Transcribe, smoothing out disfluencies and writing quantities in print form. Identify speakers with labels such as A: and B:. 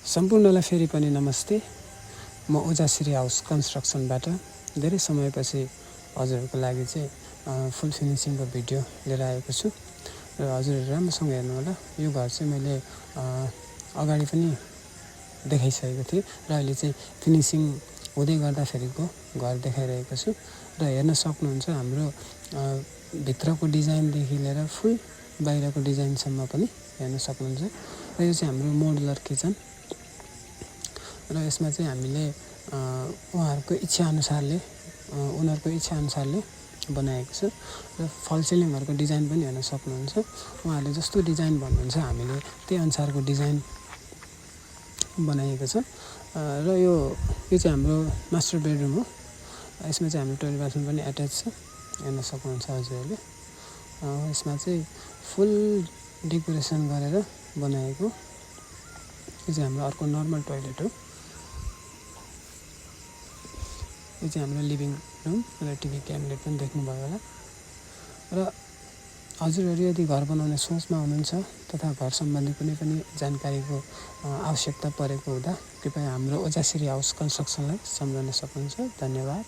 A: सम्पूर्णलाई फेरि पनि नमस्ते। म ओजासिरी हाउस कन्स्ट्रक्सनबाट धेरै समयपछि हजुरहरूको लागि चाहिँ फुल फिनिसिङको भिडियो लिएर आएको छु र हजुरहरू राम्रोसँग हेर्नु होला। यो घर चाहिँ मैले अगाडि पनि देखाइसकेको थिएँ र अहिले चाहिँ फिनिसिङ हुँदै गर्दाखेरिको घर देखाइरहेको छु र हेर्न सक्नुहुन्छ हाम्रो भित्रको डिजाइनदेखि लिएर फुल बाहिरको डिजाइनसम्म पनि हेर्न सक्नुहुन्छ। र यो चाहिँ हाम्रो मोडुलर किचन र यसमा चाहिँ हामीले उनीहरूको इच्छाअनुसारले बनाएको छ र फल सिलिङहरूको डिजाइन पनि हेर्न सक्नुहुन्छ। उहाँहरूले जस्तो डिजाइन भन्नुहुन्छ हामीले त्यही अनुसारको डिजाइन बनाइएको छ र यो चाहिँ हाम्रो मास्टर बेडरुम हो। यसमा चाहिँ हाम्रो टोइलेट बाथरुम पनि एट्याच छ, हेर्न सक्नुहुन्छ हजुरहरूले। यसमा चाहिँ फुल डेकोरेसन गरेर बनाएको। यो चाहिँ हाम्रो अर्को नर्मल टोइलेट हो। यो चाहिँ हाम्रो लिभिङ रुम र टिभी क्याबिनेट पनि देख्नुभयो होला। र हजुरहरू यदि घर बनाउने सोचमा हुनुहुन्छ तथा घर सम्बन्धी कुनै पनि जानकारीको आवश्यकता परेको हुँदा कृपया हाम्रो ओजासिरी हाउस कन्स्ट्रक्सनलाई सम्झन सक्नुहुन्छ। धन्यवाद।